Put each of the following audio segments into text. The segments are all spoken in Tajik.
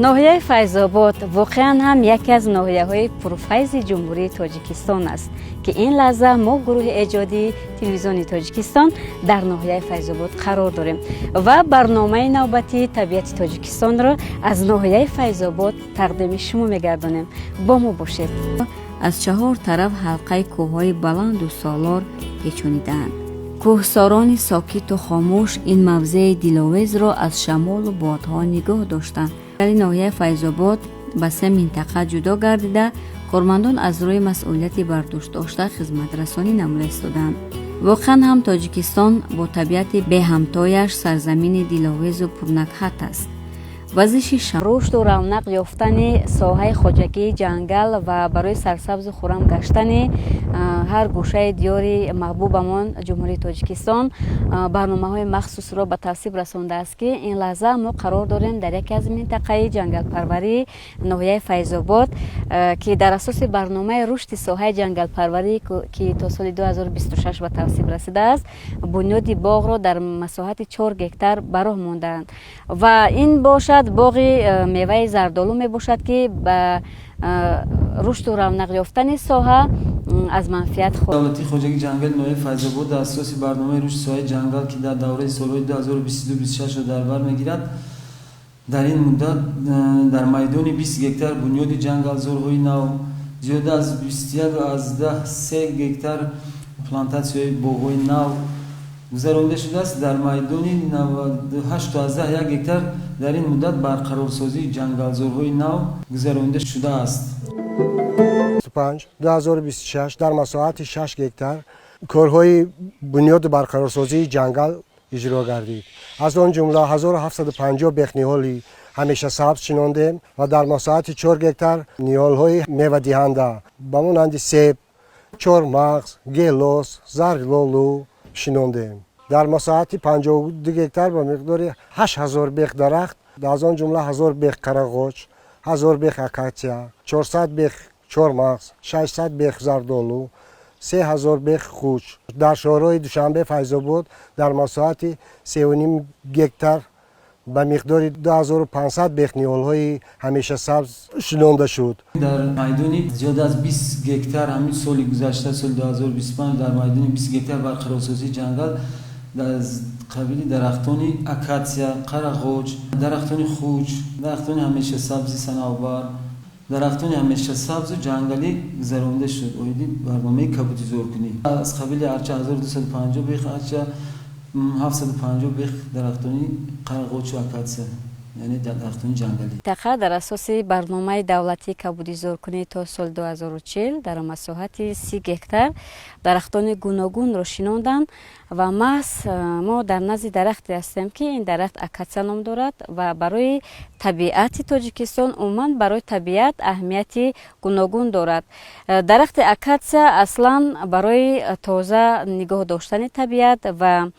Ноҳияи Файзобод воқеан ҳам яке аз ноҳияҳои пурфайзи Ҷумҳурии Тоҷикистон аст, ки ин лаҳза мо, гурӯҳи эҷодии Телевизиони Тоҷикистон, дар ноҳияи Файзобод қарор дорем ва барномаи навбатии Табиати Тоҷикистонро аз ноҳияи Файзобод тақдими шумо мегардонем. Бо мо бошед. Аз чаҳор тараф ҳалқаи кӯҳҳои баланду солор печонидаанд. Кӯҳсорони сокиту хомӯш ин мавзеи диловезро аз шамолу бодҳо нигоҳ доштанд. Ноҳияи Файзобод ба се минтақа ҷудо гардида, кормандон аз рӯи масъулияти бардӯшдошта хизматрасонӣ намуда истодаанд. Воқеан ҳам, Тоҷикистон бо табиати беҳамтояш сарзамини диловезу пурнакҳат аст. Вазиши Рушду равнақ ёфтани соҳаи хоҷагии ҷангал ва барои сарсабзу хуррам гаштани ҳар гӯшаи диёри маҳбубамон, Ҷумҳурии Тоҷикистон, барномаҳои махсусро ба тасвиб расондааст, ки ин лаҳза мо қарор дорем дар яке аз минтақаи ҷангалпарварии ноҳияи Файзобод, ки дар асоси барномаи рушди соҳаи ҷангалпарварӣ, ки то соли 2026 ба тасвиб расидааст, бунёди боғро дар масоҳати 4 гектар ба роҳ мондаанд ва ин бошад боғи меваи зардолу мебошад, ки ба рушду равнақ ёфтани соҳа аз манфиат. Давлатии хоҷагии ҷангали ноҳияи Файзобод дар асоси барномаи рушди соҳаи ҷангал, ки дар давраи солҳои 2022-26 дар бар мегирад, дар ин муддат дар майдони 20 гектар бунёди ҷангалзорҳои нав, зиёда аз 21,3 гектар плантатсияҳои боғҳои нав гузаронида шудааст. Дар майдони 98,1 гектар дар ин муддат барқарорсозии ҷангалзорҳои нав гузаронида шудааст. 2026 дар масоҳати 6 гектар корҳои бунёду барқарорсозии ҷангал иҷро гардид. Аз он ҷумла 1750 бех ниҳоли ҳамешасабз шинондем ва дар масоҳати 4 гектар ниҳолҳои мевадиҳанда ба монанди себ, чормағз, гелос, зардолу шинондем. Дар масоҳати 52 гектар ба миқдори 8000 бех дарахт, аз он ҷумла 1000 бех қарағоч, 1000 бех акатсия, 400 бех чормағз, 600 бех зардолу, 3000 бех хуч. Дар шоҳроҳи Душанбе Файзобод дар масоҳати 3,5 гектар ба миқдори 2500 бех ниҳолҳои ҳамешасабз шинонда шуд. Дар майдони зиёда аз 20 гектар ҳамин соли гузашта, соли 2025, дар майдони 20 гектар барқарорсозии ҷангал аз қабили дарахтони акатсия, қарағоч, дарахтони хуч, дарахтони ҳамешасабзи санавбар, дарахтони ҳамешасабзу ҷангалӣ гузаронида шуд. Оиди барномаи кабудизоркунӣ аз қабили арча 1250 бех арча, 750 бех дарахтони қарағочу акатсия, яъне дарахтони ҷангалӣ. Минтақа дар асоси барномаи давлатии кабудизоркунӣ то соли 2040 дар масоҳати 30 гектар дарахтони гуногунро шинонданд ва маҳз мо дар назди дарахте ҳастем, ки ин дарахт акатсия ном дорад ва барои табиати Тоҷикистон, умуман барои табиат аҳамияти гуногун дорад. Дарахти акатсия аслан барои тоза нигоҳ доштани табиат ва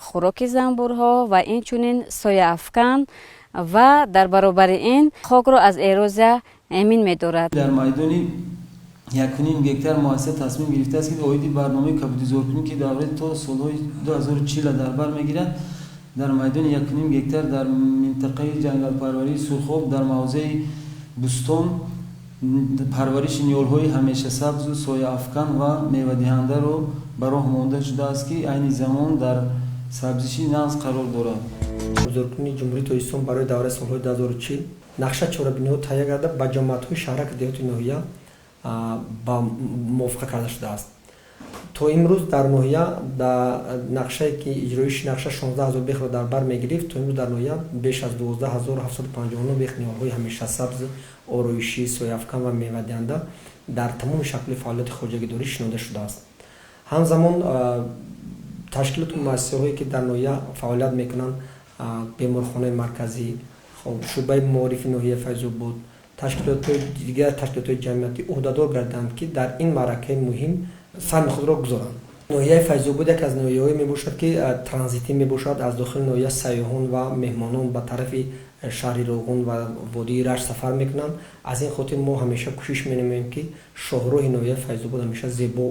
хӯроки занбурҳо ва инчунин сояафкан ва дар баробари ин хокро аз эрозия эмин медорад. Дар майдони 1,5 гектар муассиса тасмим гирифтааст, ки оиди барномаи кабудизоркунӣ, ки давраи то солҳои 2040 дар бар мегирад, дар майдони 1,5 гектар дар минтақаи ҷангалпарварии Сурхоб, дар мавзеи Бӯстон, парвариши ниҳолҳои ҳамешасабзу сояафкан ва мевадиҳандаро ба роҳ монда шудааст, ки айни замон дар сабзиши нағз қарор дорад. Кабудизоркунии Ҷумҳурии Тоҷикистон барои давраи солҳои 2040 нақша чорабиниҳо таҳия карда, ба ҷамоатҳои шаҳраки деҳоти ноҳия ба мувофиқа карда шудааст. То имрӯз дар ноҳия нақшае ки иҷроиши нақша 16 ҳазор бехро дар бар мегирифт, то имрӯз дар ноҳия беш аз 12 759 бех ниҳолҳои ҳамешасабз, ороишӣ, сояафкан ва мевадиҳанда дар тамоми шакли фаъолияти хоҷагидорӣ шинонда шудааст. Ҳамзамон ташкилоту муассисаҳое, ки дар ноҳия фаъолият мекунанд, беморхонаи марказӣ, шӯъбаи маорифи ноҳияи Файзобод, ташкилотҳои дигар, ташкилотҳои ҷамъиятӣ ӯҳдадор гардиданд, ки дар ин маъракаи муҳим саҳми худро гузоранд. Ноҳияи Файзобод яке аз ноҳияҳое мебошад, ки транзитӣ мебошад. Аз дохили ноҳия сайёҳон ва меҳмонон ба тарафи шаҳри Роғун ва водии Рашт сафар мекунанд. Аз ин хотир мо ҳамеша кӯшиш менамоем, ки шоҳроҳи ноҳияи Файзобод ҳамеша зебо,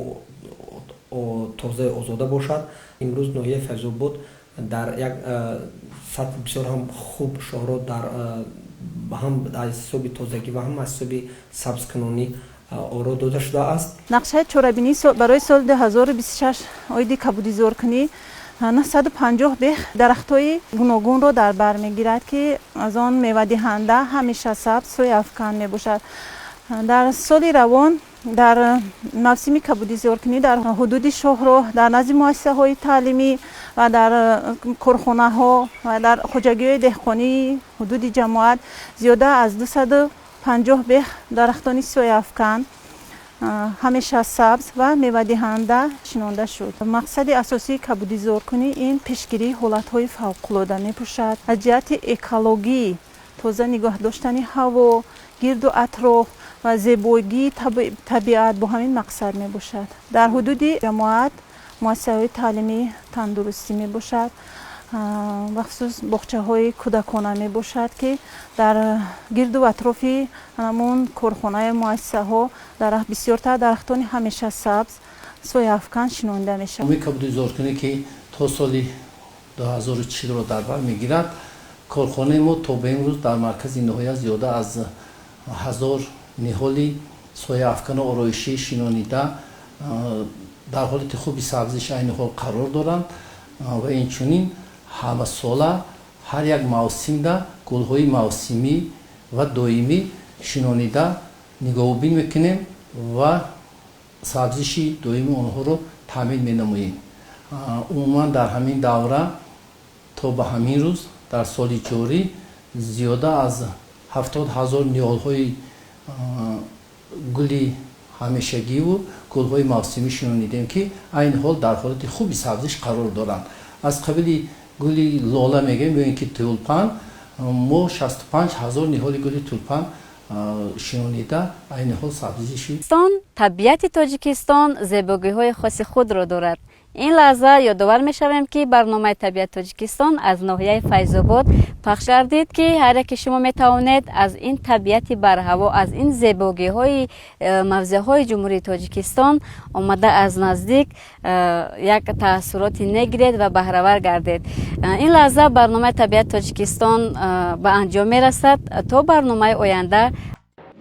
тозаю озода бошад. Имрӯз ноҳияи Файзобод дар як сатҳи бисёр ҳам хуб шоҳроҳ дар Ҳам аз ҳисоби тозагӣ ва ҳам аз ҳисоби сабзкунонӣ оро дода шудааст. Нақшаи чорабинӣ барои соли 2026 оиди кабудизоркунӣ 950 бех дарахтҳои гуногунро дар бар мегирад, ки аз он мевадиҳанда, ҳамеша сабз, сояафкан мебошад. Дар соли равон дар мавсими кабудизоркунӣ дар ҳудуди шоҳроҳ, дар назди муассисаҳои таълимӣ ва дар корхонаҳо ва дар хоҷагиҳои деҳқонии ҳудуди ҷамоат зиёда аз 250 бех дарахтони сояафкан, ҳамеша сабз ва мевадиҳанда шинонда шуд. Мақсади асосии кабудизоркунӣ ин пешгирии ҳолатҳои фавқулода мебошад. Аз ҷиҳати экологӣ тоза нигоҳ доштани ҳаво, гирду атроф ва зебогии табиат бо ҳамин мақсад мебошад. Дар ҳудуди ҷамоат муассисаҳои таълимӣ, тандурустӣ мебошад, бахусус боғчаҳои кӯдакона мебошад, ки дар гирду атрофи ҳамон корхонаи муассисаҳо бисёртар дарахтони ҳамеша сабз, сояафкан шинонида мешавад. Кабудизоркунӣ, ки то соли 2040-ро дар бар мегирад, корхонаи мо то ба имрӯз дар маркази ноҳия зиёда аз 1000 ниҳоли сояафкану ороишӣ шинонида, дар ҳолати хуби сабзиш айни ҳол қарор доранд ва инчунин ҳамасола ҳар як мавсимда гулҳои мавсимӣ ва доимӣ шинонида, нигоҳубин мекунем ва сабзиши доимии онҳоро таъмин менамоем. Умуман, дар ҳамин давра то ба ҳамин рӯз дар соли ҷорӣ зиёда аз 70 000 ниҳолҳои гули ҳамешагиву гулҳои мавсимӣ шинонидем, ки айни ҳол дар ҳолати хуби сабзиш қарор доранд. Аз қабили гули лола мегӯем ё ин ки тюльпан, мо 65 000 ниҳоли гули тюльпан шинонида, айни ҳол сабзиши Табиати Тоҷикистон зебогиҳои хоси худро дорад. Ин лаҳза ёдовар мешавем, ки барномаи «Табиати Тоҷикистон» аз ноҳияи Файзобод пахш гардид, ки ҳар яке шумо метавонед аз ин табиати барҳаво, аз ин зебогиҳои мавзеъҳои Ҷумҳурии Тоҷикистон омада, аз наздик як таассуроти нек гиред ва баҳравар гардед. Ин лаҳза барномаи «Табиати Тоҷикистон» ба анҷом мерасад. То барномаи оянда.